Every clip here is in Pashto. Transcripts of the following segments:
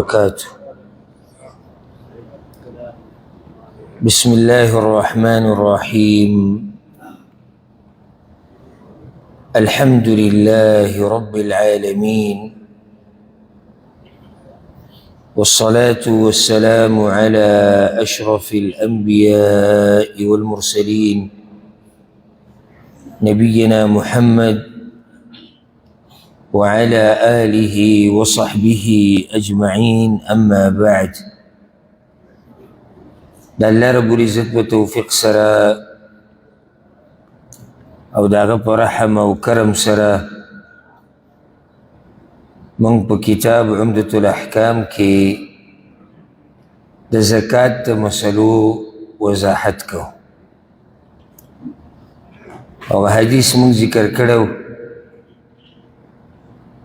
وبركاته. بسم الله الرحمن الرحيم. الحمد لله رب العالمين، والصلاة والسلام على أشرف الأنبياء والمرسلين، نبينا محمد وعلى آله وصحبه أجمعين، أما بعد. د الله رب العزت په توفیق سره او د هغه په رحم او کرم سره موږ په کتاب عمدة الاحکام کې د زکات د مسلو وضاحت کوو، او حدیث موږ ذکر کړی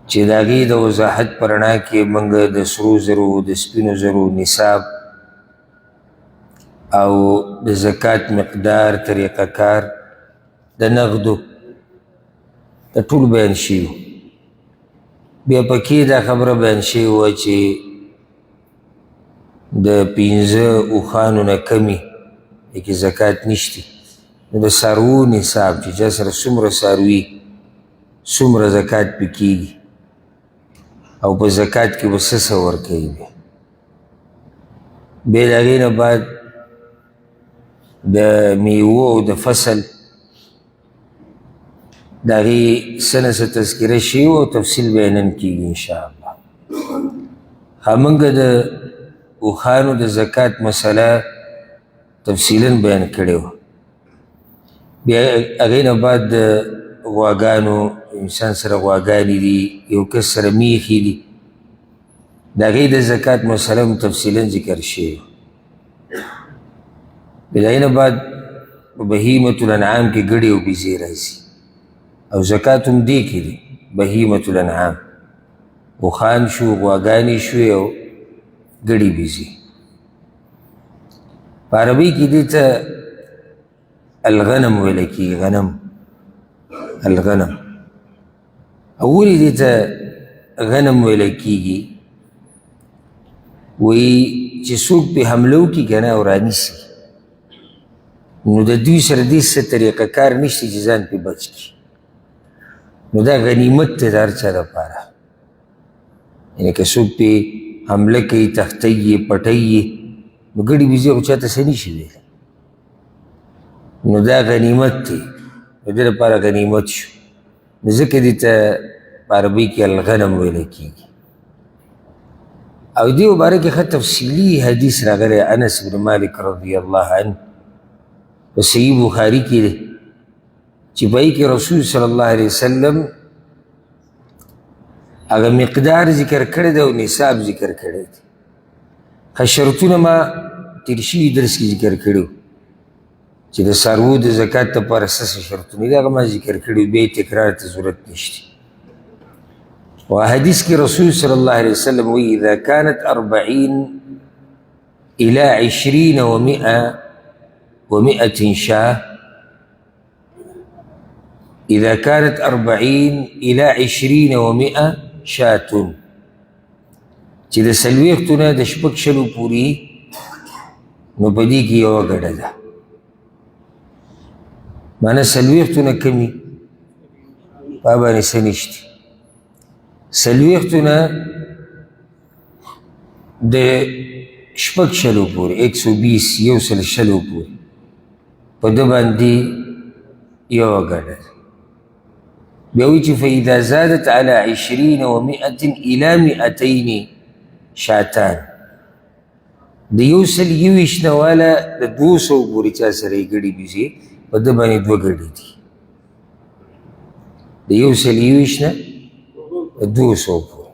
چې د هغې د وضاحت په رڼا کې موږ د سرو زرو، د سپینو زرو نصاب او د زکات مقدار، طریقه کار، د نغدو د ټول بیان شوي. بیا پکې دا خبره بیان شوې وه چې د 5 اوښانو نه کمې دې کې زکات نشته. نو د څاروو نصاب چې چا سره څومره څاروي، څومره زکات پې کېږي او په زکات کې به څه څه ورکوي. بیا د هغې نه بعد د میوو او د فصل د هغې څه نه څه تذکره شوې او تفصیل به یې نن کېږي انشاءالله. موږ د اوښانو د زکات مسله تفصیلا بیان کړې وه. بیا هغې نه بعد د غواګانو، انسان سره غواګانې دي، یو کس سره میښې دي، د هغې د زکات مسله هم تفصیلا ذکر شوې. بیا د هغې نه بعد په بهیمة الانعام کې ګډې او بیزې راځي، او زکات هم دې کې دی. بهیمة الانعام اوښان شو، غواګانې شوې او ګډې بیزې. په عربي کې دې ته الغنم ویل کېږي، غنم، الغنم. او ولې دې ته غنم ویل کېږي؟ وایي چې څوک پې حمله وکړي که نه او رانیسي، نو د دوی سره دې څه طریقه کار نشته چې ځان پې بچ کړي. نو دا غنیمت دی د هر چا دپاره. یعنې که څوک پې حمله کوي، تښتوي یې، پټوي یې، نو ګډې بیزې خو چاته څه نه شي ویلی. نو دا غنیمت دی، د دې لپاره غنیمت شو. نو ځکه دې ته په عربي کې الغنم ویل کېږي. او دې مبارک کې ښه تفصیلي حدیث راغلی، انس بن مالک رضی الله عنه په صحیح بخاري کې دی چې په هغې کې رسول صلی الله علیه وسلم هغه مقدار ذکر کړی دی او نصاب ذکر کړی دی. ښه شرطونه ما تېر شوي درس کې ذکر کړي وو چې د څاروو د زکات لپاره څه څه شرطونه دي، هغه ما ذکر کړي وو، بیا یې تکرار ته ضرورت نشته. او حدیث کې رسول صلی الله علیه وسلم وایي: اذا كانت 40 إلى 20 و100 شاة، إذا كانت 40 إلى 20 و100 شاة، چې د 40 نه د 26 پورې، نو په دې کې یوه ګډه ده. معنی 40 نه کمي په باندې څه نشته. 40 نه د 26 پورې، 120، 120 پورې، په ده باندې یوه ګډه ده. بیا وایي چې فإذا زادت على 20 و100 إلى 200 شاتان، د 121 نه واله د 200 پورې چا سره یې ګډې بیزې، په ده باندې دوه ګډې دي. د 121 نه د 200 پورې،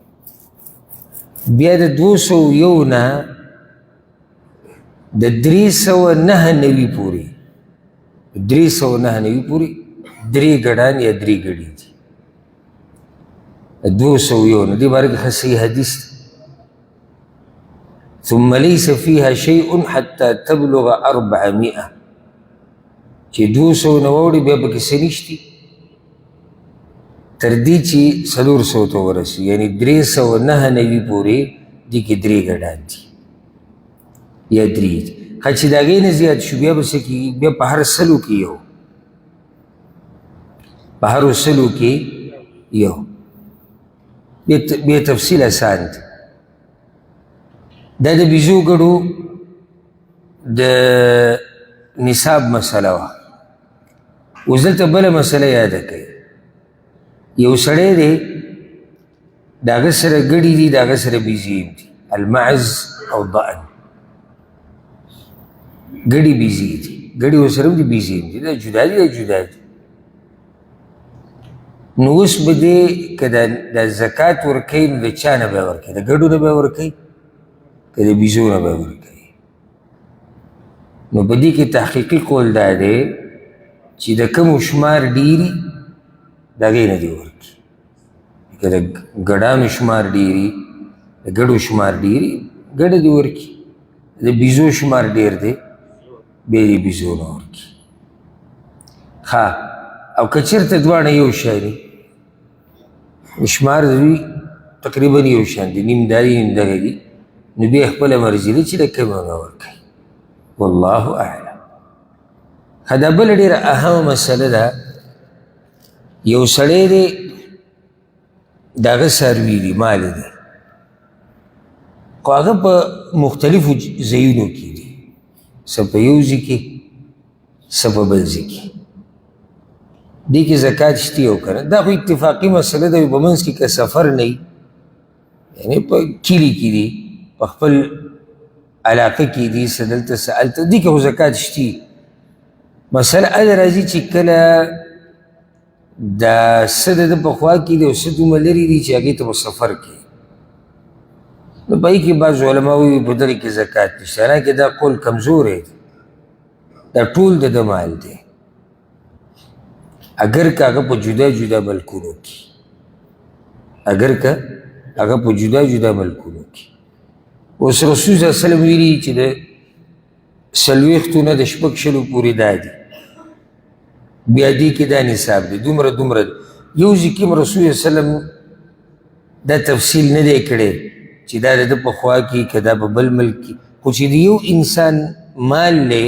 بیا د 201 نه د 399 پورې، 399 پورې درې ګډان یا درې ګډې دي. د 201 نه دې باره کې ښه صحیح حدیث دی. ثم ليس فيها شيء حتى تبلغ 400، چې 200 نه واوړي بیا پکې څه نشتي تر دې چې 400 ته ورسي، یعنې 399 پورې دې کې درې ګډان دي یا درې دي. ښه چې د هغې نه زیات شو بیا به څه کېږي؟ بیا په هر سلو کې یو، په هرو سلو کې یو. بیا تفصیل اسان دی. دا د بیزو ګډو د نصاب مسله وه. اوس دلته بله مسله یاده کړئ. یو سړی دی، د هغه سره ګډي دي، د هغه سره بیزې هم دي، المعز او ضأن، ګډي بیزې دي، ګډي ورسره هم دي، بیزې هم دي، دا جدا دي، دا جدا دي. نو اوس به دی که د زکات ورکوي نو د چا نه به یې ورکوي؟ د ګډو نه به یې ورکوي که د بیزو نه به یې ورکوي؟ نو په دې کې تحقیقي قول دا دی چې د کومو شمار ډېري د هغې نه دې ورکړي. که د ګډانو شمار ډېري، د ګډو شمار ډېري، ګډه دې ورکړي. د بیزو شمار ډېر دی، بیا دې بیزو نه ورکړي. ښه، او که چېرته دواړه یو شی دي، شمار د دوی تقریبا یو شان دی، نیم دا دی نیم دغه دي، نو بیا خپله مرضي ده چې د کومه نه ورکوي. والله اعلم. ښه، دا بله ډېره اهمه مسله ده. یو سړی دی، د هغه څاروي دي، مال دی، خو هغه په مختلفو ځایونو کې دي، څه په یو ځای کې، څه په بل ځای کې. دې کې زکات شته او که نه؟ دا خو اتفاقي مسله ده. په منځ کې که سفر نه وي، یعنې په کلي کې دي، په خپل علاقه کې دي، څه دلته څه هلته، دې کې خو زکات شته. مسله هله راځي چې کله دا څه د ده په خوا کې دي او څه دومره لرې دي چې هغې ته به سفر کوي. نو په هغې کې بعض علما وایي په دغې کې زکات نشته، حالانکه دا قول کمزوری دی. دا ټول د ده مال دی، اګر که هغه په جدا جدا ملکونو کې، اګر که هغه په جدا جدا ملکونو کې. اوس رسول صلی الله علیه وسلم ویلي چې د څلوېښتو نه د شپږ شلو پورې دا دي، بیا دې کې دا نصاب دی، دومره دومره دی. یو ځای کې هم رسول صلی الله علیه وسلم دا تفصیل نه دی کړی چې دا د ده په خوا کې که دا په بل ملک کې، خو چې د یو انسان مال دی،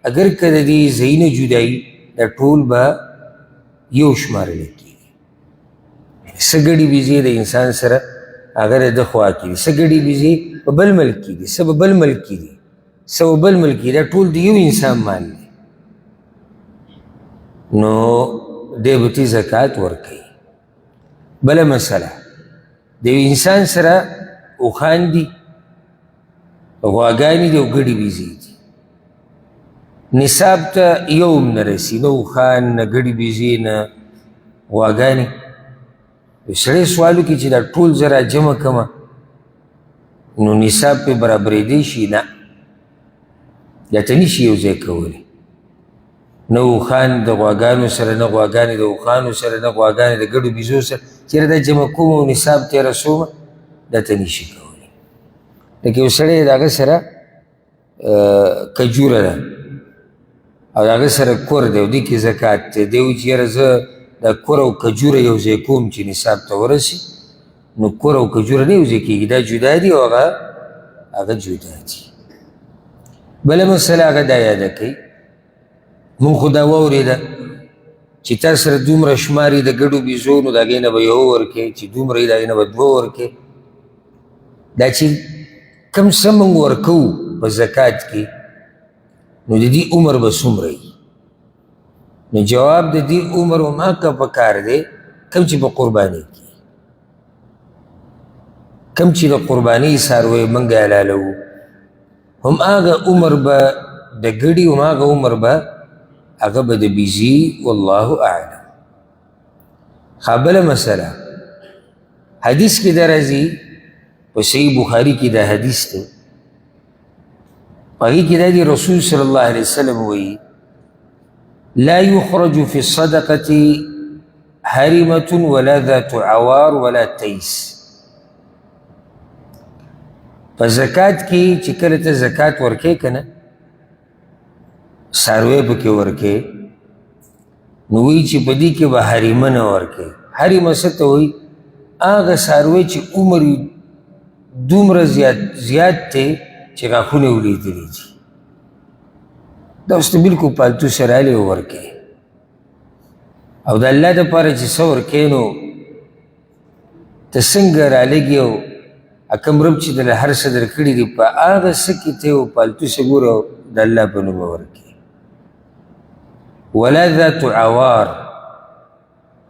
اګر که د دې ځایونه جدایي، دا ټول به یو شمارل کېږي. څه ګډي بیزې د انسان سره هغه د ده خوا کې دي، څه ګډي بیزې په بل ملک کې دي، څه په بل ملک کې دي، څه په بل ملک کې، دا ټول د یو انسان مال دی، نو دی به ترې زکات ورکوي. بله مسله، د یو انسان سره اوښان دي، غواګانې دي او ګډي بیزې دي، نصاب ته یو هم نه رسي، نه اوښان، نه ګډي بیزې، نه غواګانې. یو سړی سوال وکړي چې دا ټول زه راجمع کړم نو نصاب پې برابرېدی شي؟ نه، دا ته نشي یو ځای کولی. نه اوښان د غواګانو سره، نه غواګانې د اوښانو سره، نه غواګانې د ګډو بیزو سره، چېرې دا جمع کوم او نصاب ته یې رسوم، دا ته نشي کولی. لکه یو سړی د هغه سره کجوره ده او د هغه سره کور دی او دې کې زکات دی، دی وایي چې یاره زه دا کور او کجوره یو ځای کوم چې نصاب ته ورسي، نو کور او کجوره نه یو ځای کېږي، دا جدا دي او هغه جدا دي. بله مسله هغه دا یاده کوي، مونږ خو دا واورېده چې تا سره دومره شماري د ګډو بیزو، نو د هغې نه به یو ورکې، چې دومره یې د هغې نه به دوه ورکې. دا چې کوم څه مونږ ورکوو په زکات کې، نو د دې عمر به څومره وي؟ نو جواب د دې عمر هم هغه په کار دی کوم چې په قربانۍ کې، کوم چې د قربانۍ څاروی مونږ حلالوو، هم هغه عمر به د ګډي، هم هغه عمر به هغه به د بیزي. والله اعلم. ښه، بله مسله، حدیث کې دا راځي، په صحیح بخاري کې دا حدیث دی، په هغې کې دا دي رسول صلی الله علیه وسلم وایي لا يخرج في الصدقة هرمة ولا ذات عوار ولا تيس. په زکات کې چې کله ته زکات ورکې که نه، څاروی پکې ورکې، نو وایي چې په دې کې به هریمه نه ورکې. هریمه څه ته وایي؟ هغه څاروی چې عمر یې دومره زیات زیات دی چې غاښونه یې ولیدلي دي. دا اوس ته بلکل پالتو سره الې ورکوې، او د الله دپاره چې څه ورکوې نو ته څنګه رالږې، او کوم رب چې درله هر څه درکړي دي په هغه څه کې ته یو پالتو څه ګوره او د الله په نوم ورکوې. ولا ذات عوار،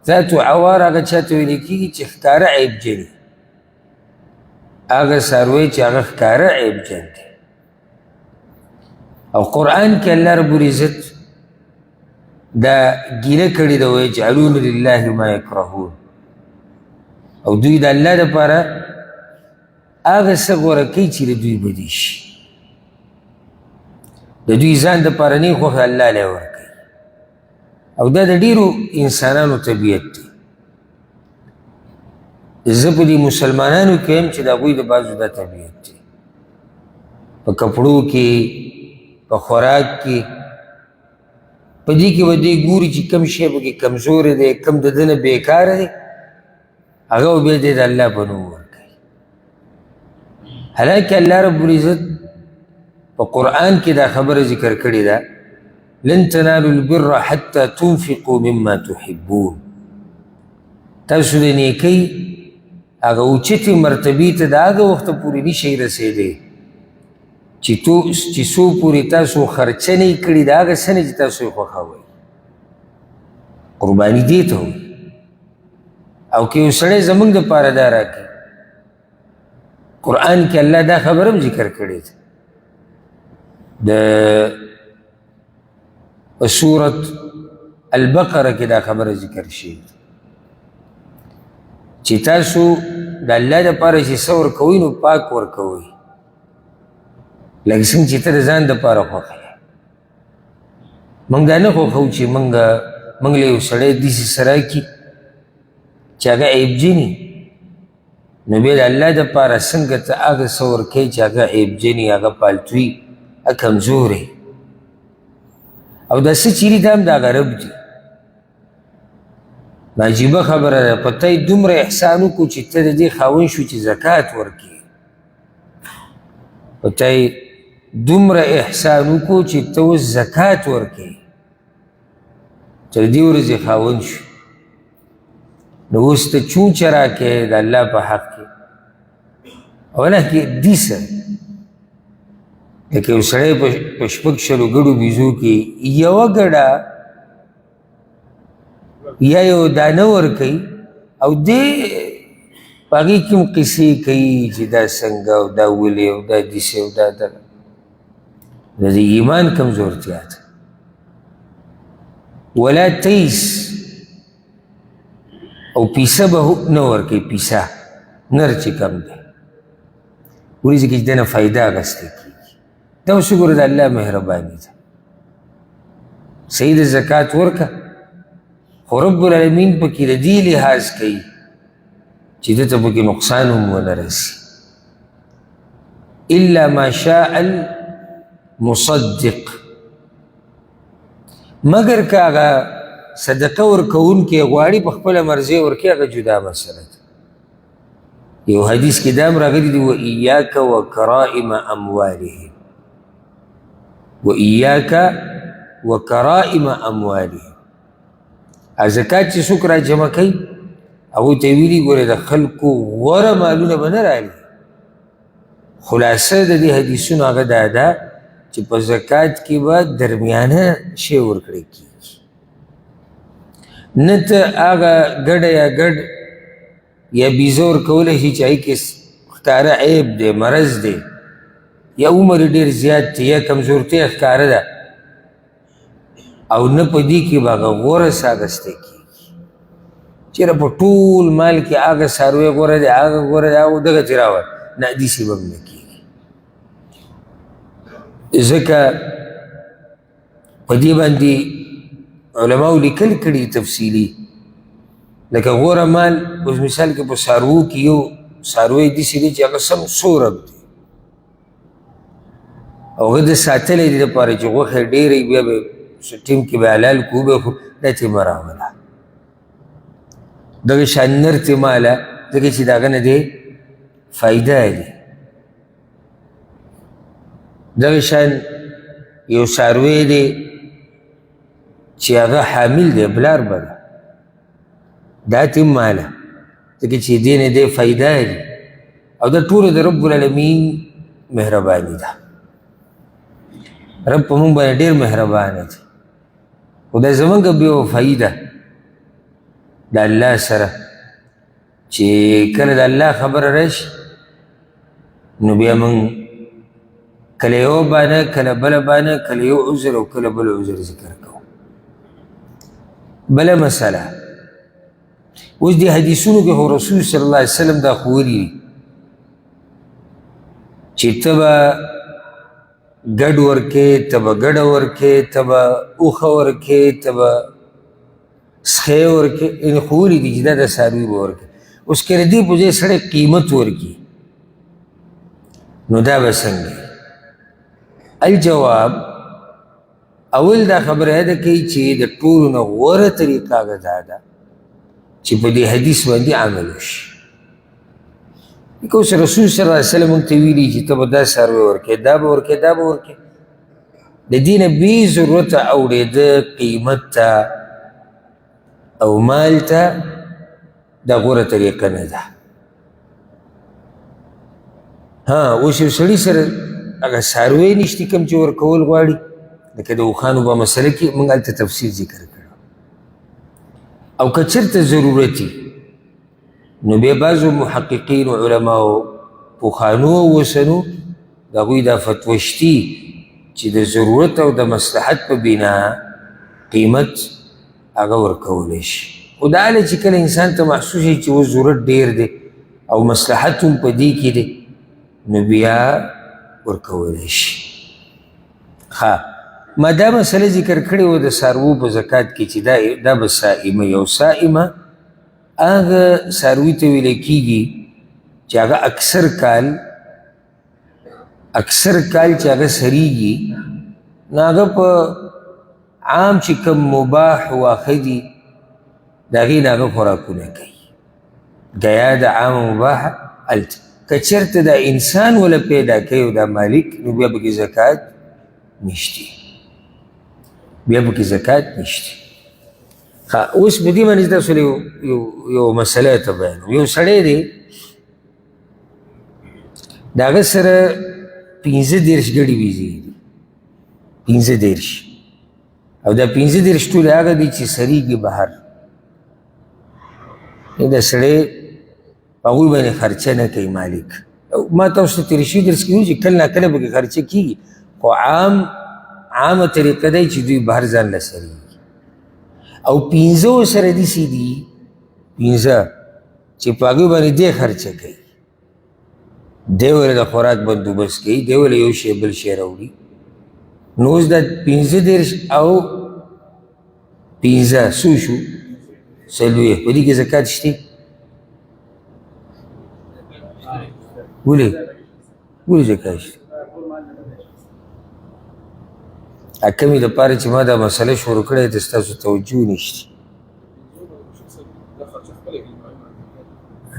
ذات عوار هغه چا ته ویل کېږي چې ښکاره عیبجن، هغه څاروی چې هغه ښکاره عیبجن دی. او قرآن کې الله رب العزت دا ګیله کړې ده، ویجعلون لله ما یکرهون، او دوی د الله دپاره هغه څه غوره کوي چې د دوی بدي شي، د دوی ځان دپاره نه خوښه الله له ورکوي. او دا د ډېرو انسانانو طبیعت دی. زه په دې مسلمانانو کې یم چې د هغوی د بعضو دا طبیعت دی، په کپړو کې، په خوراک کې، په دې کې به دی ګوري چې کوم شی پکې کمزوری دی، کوم د ده نه بېکاره دی، هغه به بیا دی د الله په نوم ورکوي. حالانکه الله رب العزت په قرآن کې دا خبره ذکر کړې ده، لن تنالوا البر حتى تنفقوا مما تحبون. تاسو د نیکۍ هغه اوچتې مرتبې ته د هغه وخته پورې نشئ رسېدی چې څو پورې تاسو خرچه نه کړي د هغه څه نه چې تاسو یې خوښوئ. قرباني دې ته وایي. او که یو سړی زموږ دپاره دا راکوي، قرآن کې الله دا خبره هم ذکر کړې ده، د په سورت البقره کې دا خبره ذکر شوې ده چې تاسو د الله دپاره چې څه ورکوئ نو پاک ورکوئ، لکه څنګه چې ته د ځان دپاره خوښ یې. موږ دا نه خوښوو چې موږ له یو سړی داسې څه راکړي چې هغه عیبجني، نو بیا د الله دپاره څنګه ته هغه څه ورکوې چې هغه عیبجني، هغه پالتوي، هغه کمزوری، او دا څه چیرې دا هم د هغه رب دي. عجیبه خبره ده، په تا یې دومره احسان وکړو چې ته د دې خاوند شو چې زکات ورکړې، په تا یې دومره احسان وکړو چې ته اوس زکات ورکړې، تر دې ورځې خاوند شو، نو اوس ته چونچه راکې د الله په حق کې، اوله کې دي څه لکه یو سړی په شپږ شلو ګډو بیزو کې یوه ګډه یا یو دانه ورکوي، او دی په هغې کې هم قصې کوي چې دا څنګه او دا ولې او دا داسې او دا دغه. د دې ایمان کمزورتیا ده. ولا تیس، او پیسه به نه ورکوي، پیسه نر چې کم دی ورځې کې چې دنه فایده اخیستل کېږي. دا اوس وګوره د الله مهرباني ده، صحیح د زکات ورکه، خو رب العالمین پکې د دې لحاظ کوي چې ده ته پکې نقصان هم ونه رسي. الا ما شاء المصدق، مګر که هغه صدقه ورکوونکی غواړي په خپله مرضي ورکوي، هغه جدا مسله ده. یو حدیث کې دا هم راغلي دي، وایاک وکرائم اموالهم، وایاک وکرائم اموالهم. زکات چې څوک را جمع کوي هغوی ته یې ویلي ګورې د خلکو غوره مالونه به نه رالي. خلاصه د دې حدیثونو هغه دا ده چې په زکات کې به درمیانه شی ورکړی کېږي، نه ته هغه ګډه یا ګډ یا بیزه ورکولی شي چې هغې کې ښکاره عیب دی، مرض دی، یا عمر یې ډېر زیات دی، یا کمزورتیا ښکاره ده، او نه په دې کې به هغه غوره څه اخیستی کېږي. چېرې په ټول مال کې هغه څاروی غوره دی، هغه غوره دی، هغه دغه ترې راوړه، نه، داسې به هم نه کېږي. ځکه په دې باندې علماو لیکل کړي تفصیلي، لکه غوره مال اوس مثال کې په څاروو کې یو څاروی داسې دی چې هغه سم سورب دی، او هغه د ساتلی دی دپاره چې غوښه یې ډېره وي، بیا به څه ټیم کې به حلال کړو، وبه خورو، دا ترې مه راوله. دغه شان نر ترې مه اله، ځکه چې د هغه نه دی فایده دی. دغه شان یو څاروی دی چې هغه حامل دی، بلار به ده، دا تې هم ماله، ځکه چې دې نه دی فایده لري. او دا ټوله د رب العالمین مهرباني ده. رب په موږ باندې ډېر مهربانه دی، خو دا زموږ بې وفایي ده د الله سره، چې کله د الله خبره راشي نو بیا موږ کله یو بانه، کله بله بانه، کله یو عذر او کله بل عذر ذکر کوو. بله مسله، اوس دې حدیثونو کې خو رسول صلی الله علیه وسلم دا ښوولي دي چې ته به ګډ ورکې، ته به ګډه ورکې، ته به اوښه ورکې، ته به سخی ورکې، یعنې ښوولي دي چې دا د څاروي به ورکې. اوس که د دې په ځای سړی قیمت ورکړي نو دا به څنګه؟ الجواب، اول دا خبره یاده کوي چې د ټولو نه غوره طریقه هغه دا ده چې په دې حدیث باندې عمل وشي. لکه اوس رسول صلی الله علیه وسلم موږ ته ویلي چې ته به دا څاروی ورکې، دا به ورکې، دا به ورکې. د دې نه بې ضرورته اوړېده قیمت ته او مال ته دا غوره طریقه نه ده. ها، اوس یو سړي سره هغه څاروی نشته کوم چې ورکول غواړي، لکه د اوښانو په مسله کې موږ هلته تفصیل ذکر کړو. او که چېرته ضرورت وي نو بیا بعضو محققینو علماو پخوانو او اوسنو د هغوی دا فتوا شتي چې د ضرورت او د مصلحت په بنا قیمت هغه ورکولی شي. خو دا هله چې کله انسان ته محسوس شي چې اوس ضرورت ډېر دی او مصلحت هم په دې کې دی نو بیا ورکولی شي. ښه، ما دا مسله ذکر کړې وه د څاروو په زکات کې چې دا به صائمه، یو صائمه هغه څاروي ته ویل کېږي چې هغه اکثر کال چې هغه سرېږي نو هغه په عام چې کوم مباح واښه دي د هغې نه هغه خوراکونه کوي. ګیا د عام مباح هلته که چېرته دا انسان وله پیدا کوي او دا مالک، نو بیا پکې زکات نشته، بیا پکې زکات نشته. ښه، اوس په دې باندې تاسو له یو مسله ته بیانوم. یو سړی دی، د هغه سره 35 ګړي ویزې دي، 35، او دا 35 ټولې هغه دي چې سرېږي بهر. دا سړی په هغوی باندې خرچه نه کوي مالک. ما تاسو ته تېر شوي درس کې ویل چې کله ناکله پکې خرچه کېږي، خو عامه طریقه دی چې دوی بهر ځان له سرېږي. او 5 سره داسې دي، 5 چې په هغوی باندې دی خرچه کوي، دی ورله د خوراک بندوبست کوي، دی ورله یو شی بل شی راوړي. نو اوس دا 35 او 5 څو شو؟ 40. په دې کې زکات شته؟ ولې؟ ولې زکات شته؟ کمې دپاره چې ما دا مسله شروع کړې ده ستاسو توجه نشته.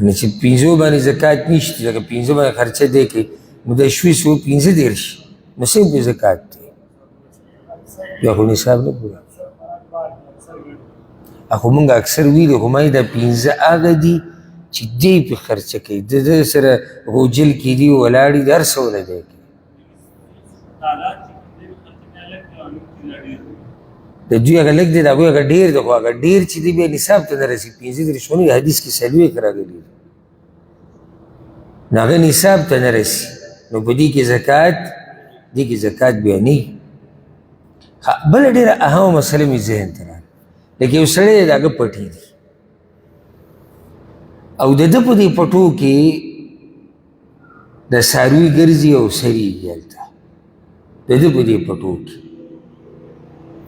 نو چې 5 باندې زکات نشته، ځکه 5 باندې خرچه دی کوي، نو دا شوي څو؟ 35، نو څنګه پرې زکات دی؟ بیا خو نصاب نه پوره. خو موږ اکثر ویلي، خو ما یې دا 5 هغه دي چې دی پرې خرچه کوي، د ده سره غوجل کې دي، ولاړ دي، هر څه وله دی کوي. د دوی هغه لږ دی، د هغوی هغه ډېر دی، خو هغه ډېر چې دی بیا نصاب ته نه رسي. 35 خو نه، حدیث کې 40 راغلي دي، نو هغه نصاب ته نه رسي. نو په دې کې زکات، دې کې زکات بیا نه وي. بله ډېره اهمه مسله مې ذهن ته راغله، لکه یو سړی دی، د هغه پټي دي، او د ده په دې پټو کې د څاروي ګرځي او سرېږي هلته د ده په دې پټو کې.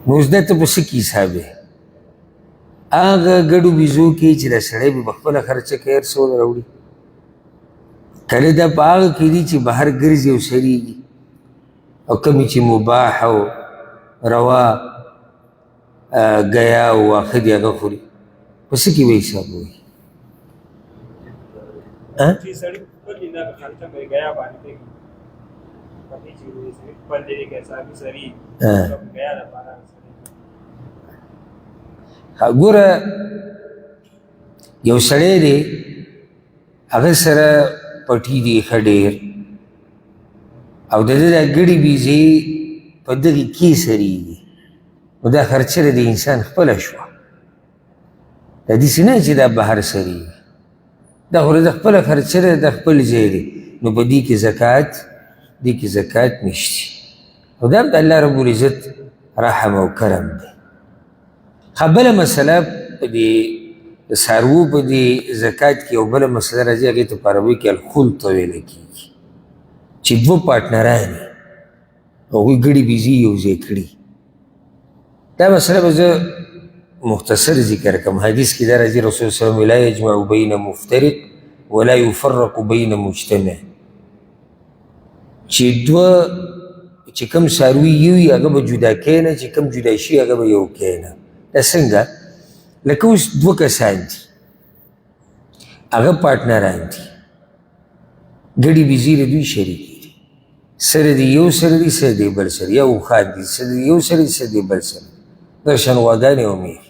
نو اوس دا ته په څه کې حساب یې؟ هغه ګډو بیزو کې چې دا سړی به په خپله خرچه کوي، هر څه ورله راوړي، که نه دا په هغه کې دي چې بهر ګرځي او سرېږي، او کومې چې مباح او روا ګیا او واښه دي هغه خوري، په څه کې به حساب وایي؟ چې سړی خپل نه خرچه کوي ګیا باندې کوي. ګوره یو سړی دی، هغه سره پټي دي ښه ډېر، او د ده دا ګړي بیزې په دغې کې سرېږي، نو دا خرچه د انسان خپله شوه. دا داسې نه چې دا بهر سرېږي، دا خو د خپله خرچه ده، د خپل ځای دی، نو په دې کې زکات، دې کې زکات نشته. او دا هم د الله رب العزت رحم او کرم دی. ښه، بله مسله په دې څاروو په دې زکات کې یو بله مسله راځي، هغې ته په عربي کې الخلط ویل کېږي، چې دوه پارټنران وي، هغوی ګړي بیزي یو ځای کړي. دا مسله به زه مختصر ذکر کړم. حدیث کې دا راځي، رسول الله صلی الله علیه وسلم لا یجمع بین مفترق ولا یفرق بین مجتمع، چې دوه چې کوم څاروي یو وي هغه به جدا کوې نه، چې کوم جدا شي هغه به یو کوې نه. دا څنګه؟ لکه اوس دوه کسان دي، هغه پارټنران دي، ګړي بیزې د دوی شریکې دي، سره دي یو سره دي، سره دي بل سره، یا اوښان دي، سره دي یو سره دي، سره دي بل سره، دغه شان غواګانې او میښې،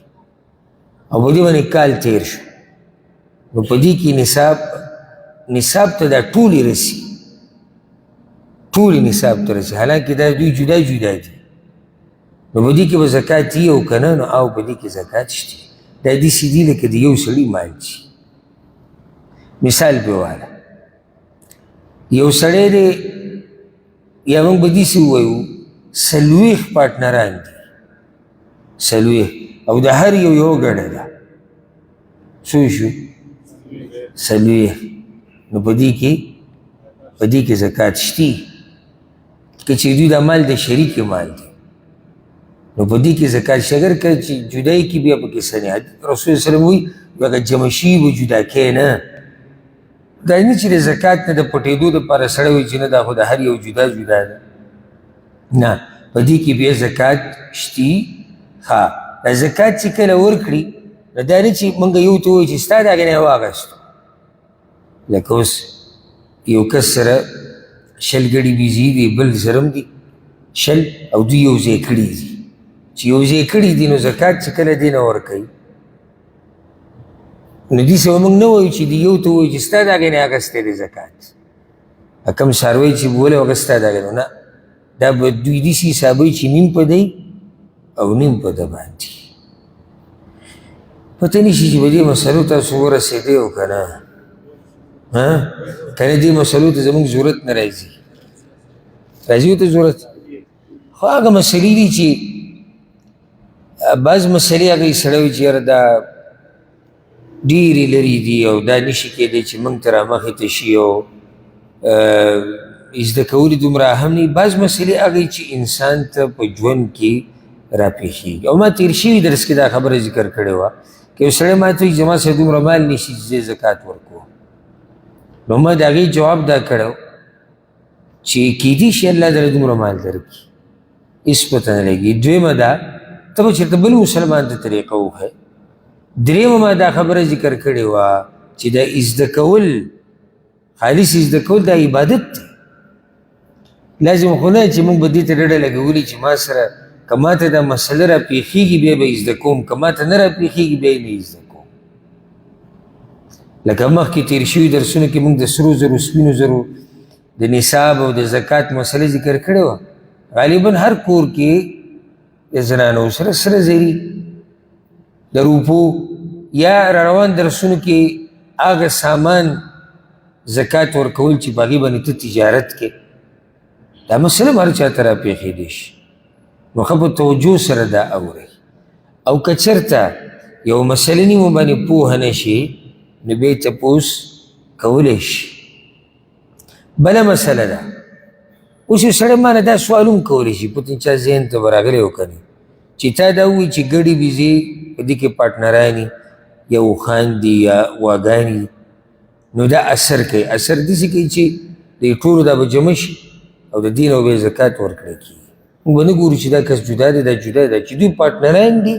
او په دې باندې کال تېر شو، نو په دې کې نصاب ته دا ټولې رسي، ټولې نصاب ته رسي، حالانکه دا دوی جدا جدا دي، نو په دې کې به زکات وي او که نه، نو او په دې کې زکات شته. دا داسې دي لکه د یو سړي مال چې مثال پې واله، یو سړی دی، یا موږ به داسې ووایو 40 پارټنران دي، 40، او د هر یو یو ګډه ده، څو شو؟ 40. نو په دې کې زکات شته. که چې دوی دا مال د شریک مال دی، نو په دې کې زکات شته. اګر که چې جدایي کې بیا پکې څه نه، رسول الله صلی الله علیه وسلم وایي هغه جمع شوي به جدا کوې نه. دا نه چې د زکات نه د پټېدو دپاره سړی وایي چې نه دا خو د هر یو جدا جدا ده، نه، په دې کې بیا زکات شتي. ښه، دا زکات چې کله ورکړي، نو دا نه چې موږ یو ته ووایو چې ستا د هغې نه یې واخیستو. لکه اوس یو کس سره 20 ګړي بیزې دي، بل سره هم دي 20، او دوی یو ځای کړي دي، چې یو ځای کړي دي، نو زکات چې کله دې نه ورکوي، نو داسې به موږ نه وایو چې دی یو ته ووایو چې ستا د هغې نه اخیستی دی زکات، کوم څاروی چې بولې هغه ستا د هغې نه، نه، دا به دوی داسې حسابوي چې نیم په دی او نیم په ده باندې. پته نشي چې په دې مسلو تاسو ورسېدی او که نه، ها؟ که نه دې مسلو ته زموږ ضرورت نه راځي، راځي ورته ضرورت؟ خو هغه مسلې دي چې بعض مسلې هغه سړی وایي چې یاره دا ډېرې لرې دي او دا نشي کېدی چې موږ ته رامخې ته شي او زده کول دومره اهم نه. بعض مسلې هغه چې انسان ته په ژوند کې راپېښېږي. او ما تېر شوي درس کې دا خبره ذکر کړې وه که یو سړی ما ته وایي زما سره دومره مال نشي چې زه زکات ورکوم، نو ما د هغې جواب دا کړی چې کیدی شي الله درله دومره مال درکړي، هېڅ پته نه لګي. دویمه دا ته به چېرته بل مسلمان ته طریقه وښیې. درېیمه ما دا خبره ذکر کړې وه چې دا زده کول، خالص زده کول دا عبادت دی. لازم خو نه چې موږ به دې ته ډډه لګولي چې ما سره که ما ته دا مسله را پېښېږي بیا به یې زده کوم، که ما ته نه را پېښېږي بیا یې نه زده کوم. لکه مخکې تېر شوي درسونو کې موږ د سرو زرو سپینو زرو د نصاب او د زکات مسله ذکر کړې وه. غالبا هر کور کې د زنانو سره سره زري د روپو یا روان درسونو کې هغه سامان زکات ورکول چې په هغې باندې ته تجارت کې، دا مسله هم هر چا ته راپېښېدی شي. نو ښه په توجه سره دا اورئ. او که چېرته یو مسله نیمه باندې پوهه نه شي نو بیا یې تپوس کولی شي. بله مسله ده، اوس یو سړی ما نه دا سوال هم کولی شي، پته چا ذهن ته به راغلی او که نه، چې تا دا ووایي چې ګړي بیزې په دې کې پارټنران یا اوښان دي یا غواګانې دي، نو دا اثر کوي. اثر داسې کوي چې د ټولو دا به جمع شي او د دې نه به یې زکات ورکړی کېږي. موږ به نه ګورو چې دا کس جدا دی دا جدا دی، چې دوی پارټنران دي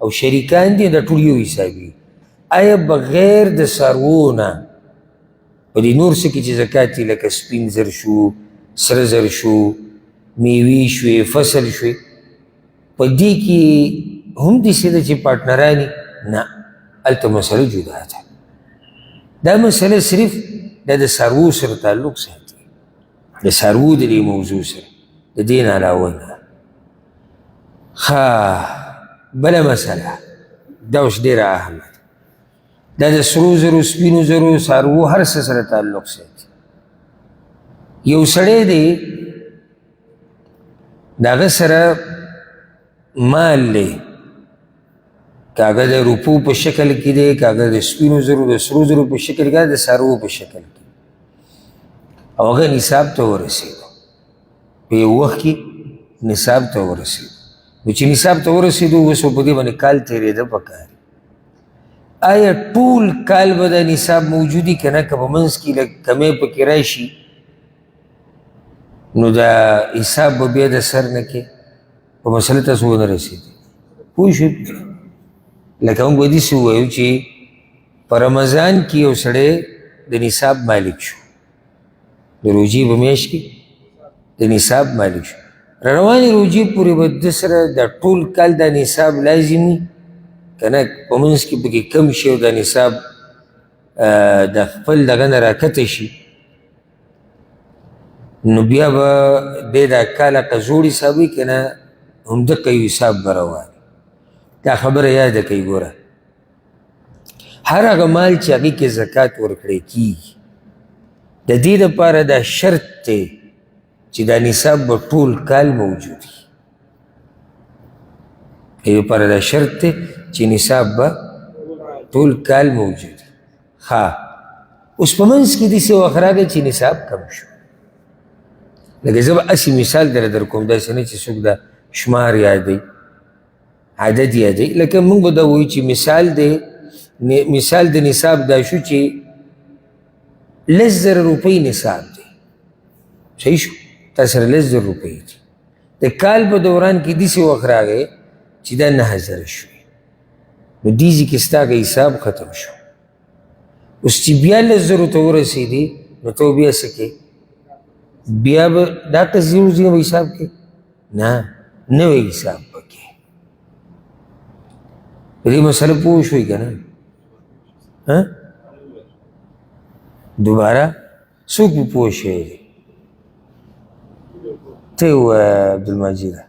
او شریکان دي، دا ټول یو حسابي. آیا بغیر د څاروو نه په دې نور څه کې چې زکات دي، لکه سپین زر شو، سره زر شو، میوې شوې، فصل شوې، په دې کې هم داسې ده چې پارټنران نه، هلته مسله جدا ده. دا مسله صرف دا د څاروو سره تعلق ساتي، د څاروو د دې موضوع سره، د دې نه علاوه نه. ښه، بله مسله دا اوس ډېره اهمه ده، دا د سرو زرو، سپینو زرو، څاروو هر څه سره تعلق ساتي. یو سړی دی، د هغه سره مال دی، که هغه د روپو په شکل کې دی، که هغه د سپینو زرو، د سرو زرو په شکل کې، د څاروو په شکل کې، او هغه نصاب ته ورسېدو، په یو وخت کې نصاب ته ورسېدو. نو چې نصاب ته ورسېدو، اوس په دې باندې کال تېرېده پکار. آیا ټول کال به دا نصاب موجودي که نه، که په منځ کې لږ کمی پکې راشي نو دا حساب به بیا د سر نه کې؟ په مسله تاسو ونه رسېدئ، پوه شئ؟ لکه موږ به داسې ووایو چې په رمضان کې یو سړی د نصاب مالک شو، د روژې په میاشت کې د نصاب مالک شو، روانې روژې پورې به ده سره د ټول کال دا نصاب لازمي که نه، په منځ کې پکې کم شي او دا نصاب د خپل دغه نه راکښته شي، نو بیا به دی دا کال هغه زوړ حسابوي که نه، همدقه یو حساب به روان. دا خبره یاده کړئ، ګوره هر هغه مال چې هغې کې زکات ورکړی کېږي، د دې دپاره دا شرط دی چې دا نصاب به ټول کال موجود وي. د دې لپاره دا شرط دی چې نصاب به ټول کال موجود وي. ښه، اوس په منځ کې داسې وخت راغی چې نصاب کم شو. لکه زه به هسې مثال در درکوم، داسې نه چې څوک دا شمار یادوي، عدد یادوي. لکه موږ به دا وایو چې مثال دی، مثال د نصاب دا شو چې 10,000 روپۍ نصاب دی، صحیح شو؟ تا سره 10,000 روپۍ دي، د کال په دوران کې داسې وخت راغی چې دا 9,000 شوې، نو دې ځای کې ستا هغه حساب ختم شو. اوس چې بیا 10,000 ته ورسېدې، نو ته بیا څه کوې؟ بیا به دا قضیې ځینې به حساب کوې؟ نه، نوی حساب به کوې. په دې مسله پوه شوئ که نه؟ ها، دوباره څوک به پوه شوی دی؟ ته یې ووایه عبدالمجیده.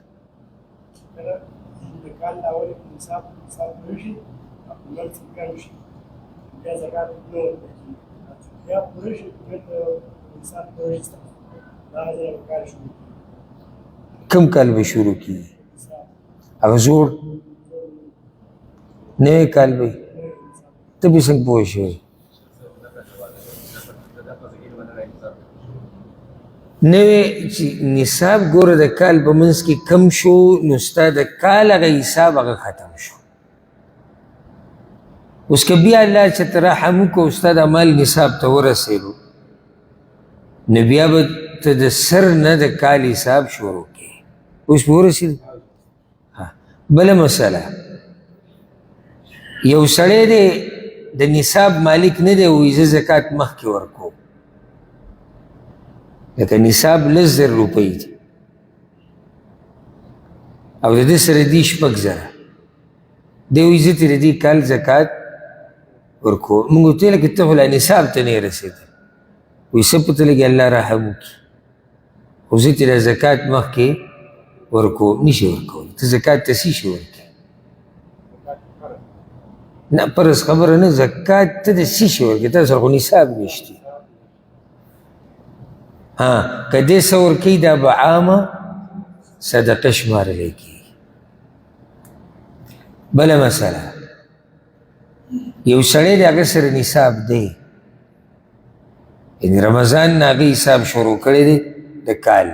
کم کال به شروع کیږي؟ هغه زوړ نوی کال به ته به څنګه پوه شوې؟ نوی چې نصاب ګوره د کال په منځ کې کم شو، نو ستا د کال هغه حساب هغه ختم شو. اوس که بیا الله چې ته رحم وکړو، ستا د مال نصاب ته ورسېدو، نو بیا به ته د سر نه د کال حساب شروع کړې. اوس به ورسېدو. بله مسله، یو سړی دی د نصاب مالک نه دی، وایي زه زکات مخکې ورکوم. لکه نصاب 10,000 روپۍ دي او د ده سره دي 6,000، دی وایي زه ترې د دې کال زکات ورکوم. موږ ورته ویل که ته خو لا نصاب ته نه یې رسېدلی، وایي څه پته لګي الله رحم وکړي، خو زه ترې دا زکات مخکې ورکوم. نشي ورکولی، ته زکات ته څه شي ورکوې؟ نه، فرض خبره نه، زکات ته د څه شي ورکوې؟ تا سره خو نصاب نشته. ها، که دې څه ورکوي دا به عامه صدقه شمارلی کېږي. بله مسله، یو سړی دی هغه سره نصاب دی، یعنې رمضان نه هغه حساب شروع کړی دی د کال،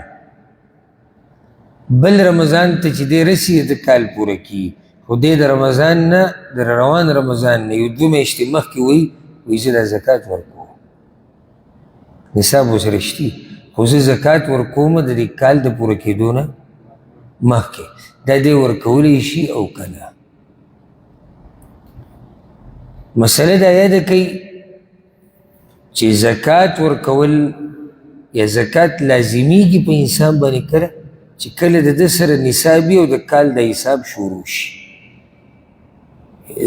بل رمضان ته چې دی رسي د کال پوره کړي، خو دی د رمضان نه، د روان رمضان نه یو دوه میاشتې مخکې وایي، وایي زه دا زکات ورکوم، نصاب ورسره شتي، خو زه زکات ورکوم د دې کال د پوره کېدو نه مخکې، دا دی ورکولی شي او که نه؟ مسله دا یاده کوي چې زکات ورکول یا زکات لازمیږي په انسان باندې کله چې کله د ده سره نصاب وي او د کال د حساب شروع شي.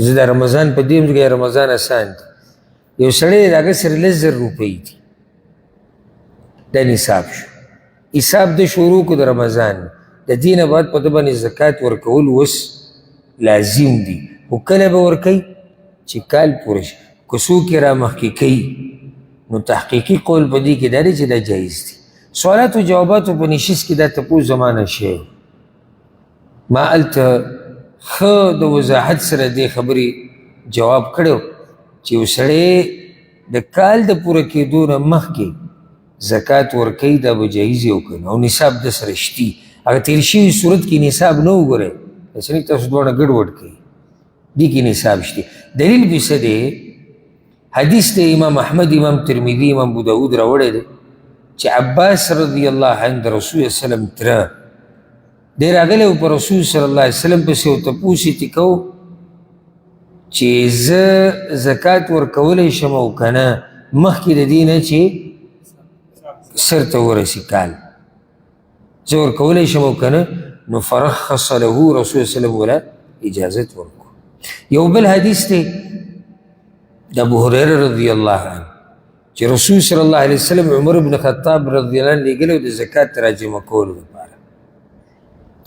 زه د رمضان په دې هم رمضان اسان دی. یو سړی د هغه سره 10,000 روپۍ دي، دا نصاب شو. حساب د شروع کو د رمضان، د دې نه بعد په ده باندې زکات ورکول اوس لازم دي. خو کله به ورکوي؟ چې کال پوره شي. که څوک یې رامخکې کوي نو تحقیقي قول په دې کې دا دی چې دا جایز دي. سوالاتو جواباتو په نشست کې دا تپوس زما نه شوی، ما هلته ښه د وضاحت سره دې خبرې جواب کړی چې یو سړی د کال د پوره کېدو نه مخکې زکات ورکوي دا به جایز او که نه، او نصاب د سره شتي. هغه تېر شوي صورت کې نصاب نه وګورئ، داسې نه تاسو دواړه ګډوډ کوئ، دې کې نصاب شتي. دلیل پې څه دی؟ حدیث دی امام احمد، امام ترمذي، امام ابو داود راوړی دی چې عباس رضی الله عنه د رسول الله وسلم تره دی راغلی و په رسول صلی الله علیه وسلم پسې او تپوس یې ترې کوو چې زه زکات ورکولی شم او که نه مخکې د دې نه چې سر ته ورسي کال، زه ورکولی شم او که نه؟ نو فرخص له رسول الله وسلم ولا اجازت ورکو. یو بل حدیث دی د ابو هریره رضی الله عنه چې رسول صلی الله علیه وسلم عمر بن خطاب رضی الله عنه لېږلی و د زکات راجمع کولو لپاره.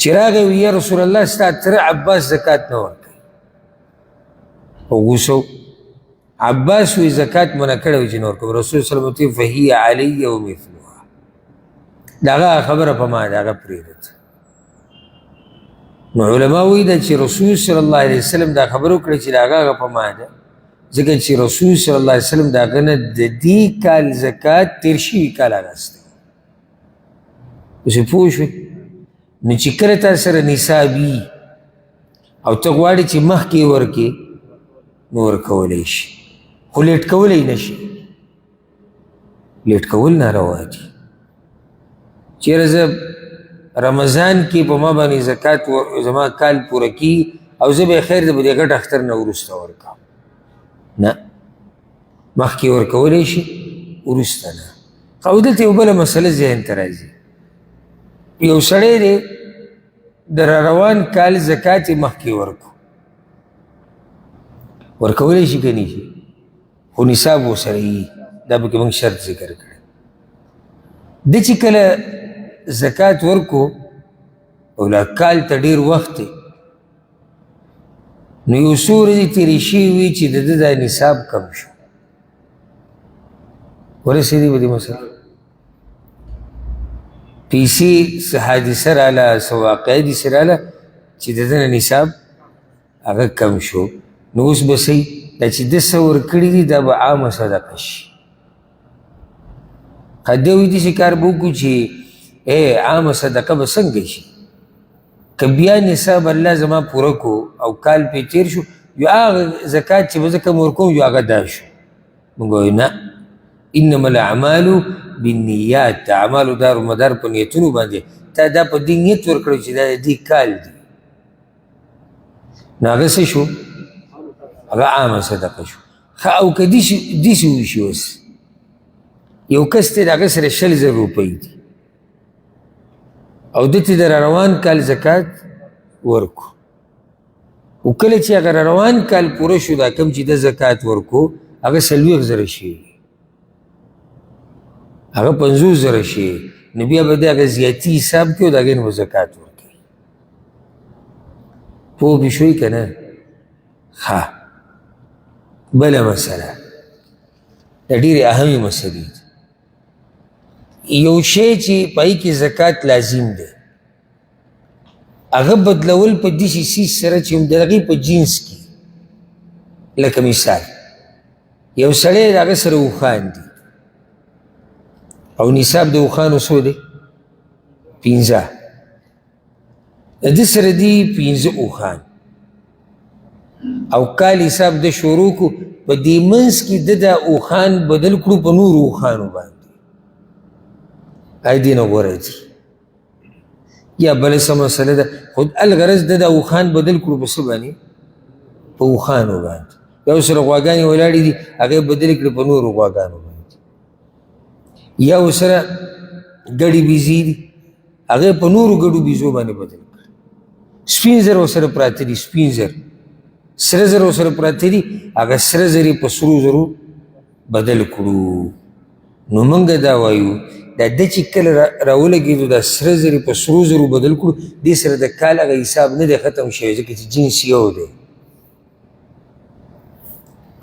چې راغی وایي یا رسول الله ستا تره عباس زکات نه ورکوي. په غوسه عباس وایي زکات منع کړی و چې نه ورکوم. رسول صلی الله علیه وسلم ورته فهي علی ومثلها، د هغه خبره په ما ده، هغه پرېږده. نو علما وایي دا چې رسول صلی الله علیه وسلم دا خبره وکړه چې د هغه هغه په ما ده، ځکه چې رسول صلی الله علیه وسلم د هغه نه د دې کال زکات تېر شوي کال اخیستی. اوس یې پوه شوې؟ نو چې کله تا سره نصاب وي او ته غواړې چې مخکې یې ورکړې نو ورکولی شي، خو لیټ کولی نه شي. لیټ کول ناروا دي. چېرې زه رمضان کې په ما باندې زکات زما کال پوره کړي او زه به یې خیر دی په دې غټ اختر نه وروسته ورکوم، نه، مخکې ورکولی شي وروسته نه. او دلته یو بله مسله ذهن ته راځي. یو سړی دی د روان کال زکات یې مخکې ورکو، ورکولی شي که نه شي، خو نصاب ورسره وي، دا پکې موږ شرط ذکر کړی. ده چې کله زکات ورکو او لا کال ته ډېر وخت دی، نو یو څو ورځې تېرې شوې وي چې د ده دا نصاب کم شو. ورسېدې په دې مسله؟ پیسې څه حادثه راله، څه واقعه داسې راله چې د ده نه نصاب هغه کم شو. نو اوس به څه دا چې ده څه ورکړي دي دا به عامه صدقه شي. که دی وایي داسې کار به وکړو چې عامه صدقه به څنګه شي، که بیا نصاب الله زما پوره کړو او کال پرې تېر شو، یو هغه زکات چې به زه کوم ورکوم یو هغه دا شو. موږ وایو نه، انما الاعمال بالنیات، د اعمالو دار و مدار په نیتونو باندې. تا دا په دې نیت ورکړو چې دا د دې کال دی، نو هغه څه شو؟ هغه عامه صدقه شو. ښه، او که داسې وشي، اوس یو کس دی د هغه سره 20,000 روپۍ دي او ده ته د روان کال زکات ورکو، او کله چې هغه روان کال پوره شو، دا کوم چې ده زکات ورکو هغه 40,000 شي، هغه 50,000 شي، نو بیا به د هغه زیاتي حساب کړي او د هغې نه به زکات ورکوي. پوه پرې شوئ که نه؟ ښه، بله مسله، دا ډېرې اهمې مسلې دي. یو شی چې په هغې کې زکات لازم دی، هغه بدلول په داسې څیز سره چې هم د هغې په جنس کې، لکه مثال یو سړی د هغه سره اوښان دي او نصاب د اوښانو څو دی؟ 5. د ده سره دي 5 اوښان او کال حساب د شروع کړو، په دې منځ کې ده دا اوښان بدل کړو په نورو اوښانو باندې، آی دې نه غوره دي. یا بله څه مسله ده، خو الغرض ده دا اوښان بدل کړو په څه باندې؟ په اوښانو باندې. یو سره غواګانې ولاړې دي، هغه یې بدلې کړې په نورو غواګانو باندې. یا ورسره ګډې بیزې دي، هغه په نورو ګډو بیزو باندې بدل کړ. سپین زر ورسره پراته دي، سپین زر سره زر ورسره پراته دي، هغه سره زر یې په سرو زرو بدل کړو. نو موږ دا وایو دا ده چې کله راولګېدو دا سره زر یې په سرو زرو بدل کړو، دې سره د کال هغه حساب نه دی ختم شوی، ځکه چې جنس یو دی.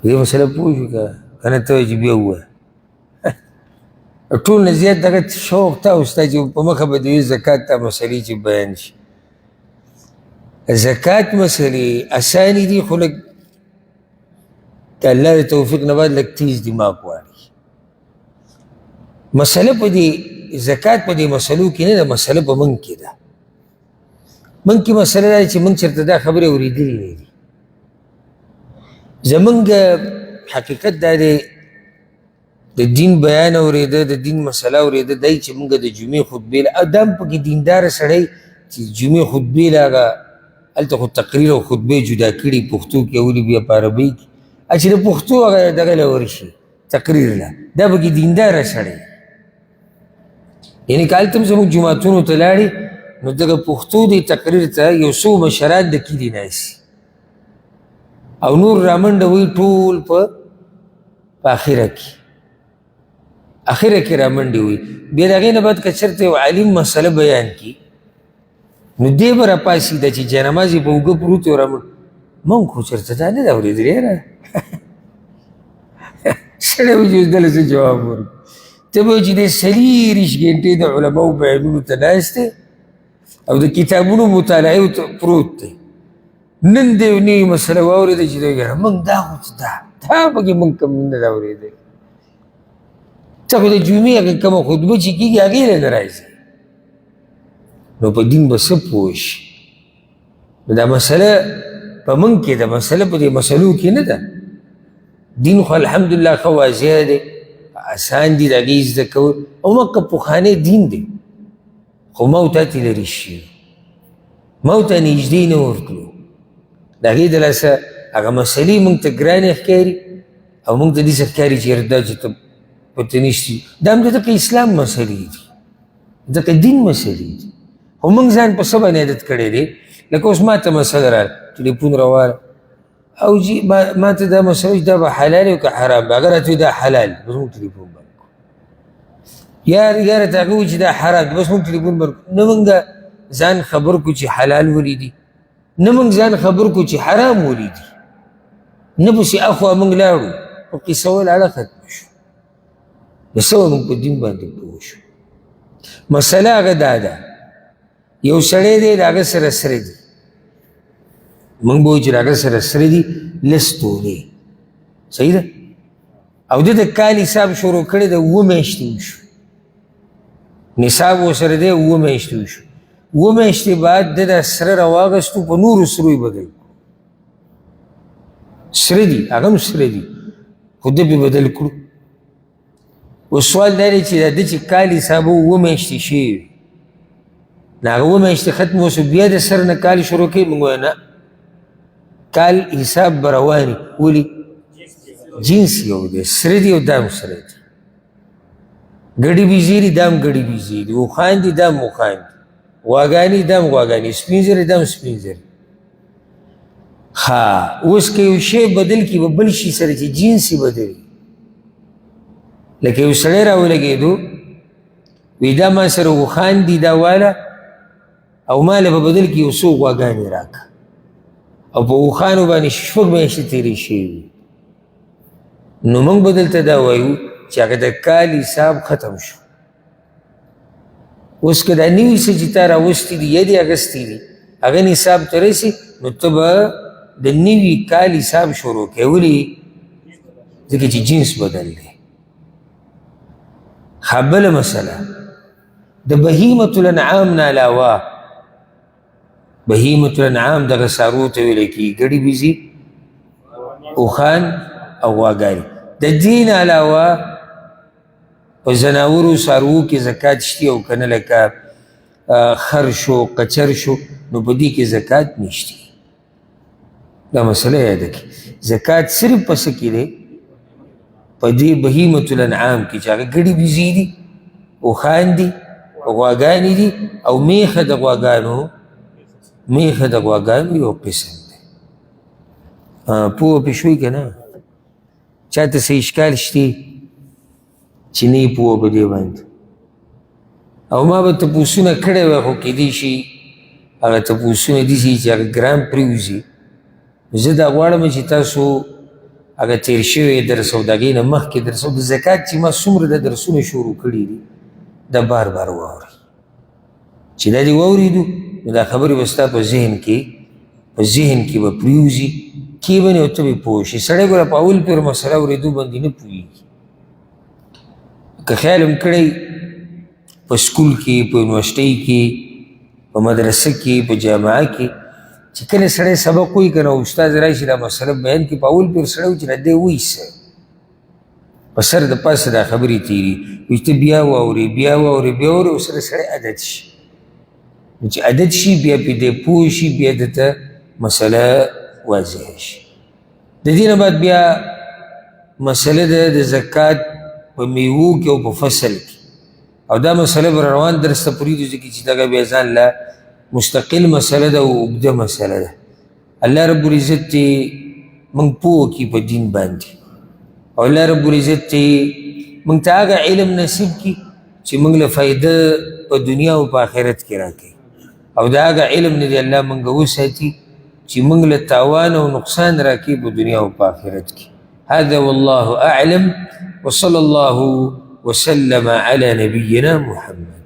په دې مسله پوه شو که نه؟ ته وایې چې بیا ووایه. ټول نه زیات دغه شوق تا او ستا چې په مخه به د وي زکات تا مسلې چې بیان شي. زکات مسلې اسانې دي، خو لږ د الله د توفیق نه بعد لږ تیز دماغ غواړي. مسله په دې زکات په دې مسلو کې نه ده، مسله په موږ کې ده. موږ کې مسله ده چې موږ چېرته دا خبرې اورېدلې نه دي. زمونږ حقیقت دا دی، د دین بیان اورېده، د دین مسله اورېده، دی چې موږ د جمعې خطبې له دا هم پکې دینداره سړی چې جمعې خطبې له هغه هلته خو تقریر او خطبې جدا کړي، پښتو کې اوري بیا په عربۍ کې، چې د پښتو هغه دغه له ورشي تقریر له، دا پکې دینداره سړی. یعنې که هلته هم زموږ جوماتونو ته لاړې نو دغه پښتو دې تقریر ته یو څو مشران د کلي ناست او نور رامنډه وي ټول په اخره کې، اخره کې رامنډې وي. بیا د هغې نه بعد که چېرته یو عالم مسله بیان کړي نو دی به راپاڅي دا چې جانماز یې په اوږه پروت دی رامنډ، موږ خو چېرته دا نه ده اورېدلې یاره. سړی به چې اوس دله څه جواب ورکړي؟ ته به چې دی 24 ګنټې د علماو بیانونو ته ناست دی او د کتابونو مطالعې ته پروت دی. نن دی یو نوې مسله واورېده چې دی یاره موږ دا خو چې دا دا پکې موږ کوم نه ده اورېدلې. ته خو د جمعې هغه کومه خطبه چې کېږي هغې له نه راځي، نو په دین به څه پوه شي؟ نو دا مسله په موږ کې ده، مسله په دې مسلو کې نه ده. دین خو الحمدلله ښه واضح دی، اسان دي د هغې زده کول، او مکه پخوانی دین دی، خو ما او تا ترې لرې شوي، ما او تا نږدې نه ورتلو. د هغې د لاسه هغه مسلې موږ ته ګرانې ښکاري او موږ ته داسې ښکاري چې یاره دا چې ته پته نشتي، دا هم د دغه اسلام مسلې دي، دغه دین مسلې دي. خو موږ ځان په څه باندې عادت کړی دی؟ لکه اوس ما ته مسله راغله، ټلیفون راواله او جی ما ته دا مسله چې دا به حلال او که حرام به، هغه راته دا حلال، بس موږ ټلیفون بند کړو. یاره ته هغه وایي چې دا حرام دی، بس موږ ټلیفون بند کړو. نه موږ ځان خبر کړو چې حلال ولې دي، نه موږ ځان خبر کړو چې حرام ولې دي، نه پسې اخوا موږ لاړو، خو قصه ولاړه ختمه شو. نو څه به موږ په دین باندې پوه شو؟ مسله هغه دا ده، یو سړی دی د هغه سره سره دي، موږ به وایو چې د هغه سره سره دي لس تولې، صحیح ده؟ او ده د کال حساب شروع کړی دی، 7 میاشتې وشو، نصاب ورسره دی، 7 میاشتې وشو. 7 میاشتې بعد ده دا سره راواغستو په نورو سرو یې بدل کړو، سره دي هغه هم سره دي خو ده پرې بدل کړو. اوس سوال دا دی چې دا ده چې کال حساب 7 میاشتې شوي وي، نو هغه 7 میاشتې ختم وسو، بیا د سر نه کال شروع کوي؟ موږ وایو نه، کال حساب به روان وي. ولې؟ جنس یو دی، سره دي او دا هم سره دي، ګډي بیزې دي دا هم ګډي بیزې دي، اوښان دي دا هم اوښان دي، غواګانې دا هم غواګانې، سپین زرې دا هم سپین زرې. ښه، اوس که یو شی بدل کړي په بل شي سره چې جنس یې بدل، لکه یو سړی راولګېدو وی دا ما سره اوښان دي دا واله او ما له په بدل کې یو څو غواګانې راکړه، او په اوښانو باندې 6 میاشتې تېرې شوې وي، نو موږ به دلته دا وایو چې هغه د کال حساب ختم شو. اوس که دا نوي څه چې تا راوستي دي یا دې اخیستي دي هغه نصاب ته رسي، نو ته به د نوي کال حساب شروع کوې. ولې؟ ځکه چې جنس بدل دی. ښه، بله مسله د بهیمة الانعام نه علاوه، بهیمة الانعام دغه څاروو ته ویل کېږي، ګډي بیزي، اوښان او غواګانې. د دې نه علاوه په ځناورو څاروو کې زکات شته او که نه، لکه خر شو، قچر شو، نو په دې کې زکات نشته. دا مسله یاده کړئ، زکات صرف په څه کې دی؟ په دې بهیمة الانعام کې چې هغه ګډي بیزې دي، اوښان دي غواګانې دي، او میخه د غواګانو، میخه د غواګانو یو قسم دی. پوه پې شوي که نه؟ چاته څه اشکال شته چې نه یې پوه په دې باندې؟ او ما به تپوسونه کړی وای، خو کیدای شي هغه تپوسونه داسې چې هغه ګران پرېوځي. زه دا غواړم چې تاسو هغه تېر شوی درس او د هغې نه مخکې درس او د زکات چې ما څومره د درسونه شروع کړي دي دا بار بار واورئ. چې دا دې واورېدو نو دا خبرې به ستا په ذهن کې، په ذهن کې به پرېوځي، کښېبنې او ته به پوه شې. سړی ګوره په اول پېر مسله اورېدو باندې نه پوهېږي. که خیال هم کړی په سکول کې، په یونیورسټۍ کې، په مدرسه کې، په جامعه کې، چې کله سړی سبق وایي که نه، استاد راشي دا مسله بیان کړي، په اول پېر سړی وایي چې دا دی وایي څه، په سر د پاسه دا خبرې تېري، وایي ته بیا واورې، بیا واورې، بیا واورې، ورسره سړی عادت شي. نو چې عادت شي بیا پرې دی پوه شي، بیا ده ته مسله واضح شي. د دې نه بعد بیا مسله ده د زکات په میوو کې او په فصل کې، او دا مسله به روان درس ته پرېږدو، ځکه چې دغه بیا ځان له مستقل مسله ده او اوږده مسله ده. الله رب العزت دې موږ پوه کړي په دین باندې، او الله رب العزت دې موږ ته هغه علم نصیب کړي چې موږ له فایده په دنیا او په آخرت کې راکوي، او دا هغه علم نه دی الله موږ وساتي چې موږ له تاوان او نقصان راکوي په دنیا او په آخرت کې. هذا والله أعلم، وصلى الله وسلم على نبينا محمد.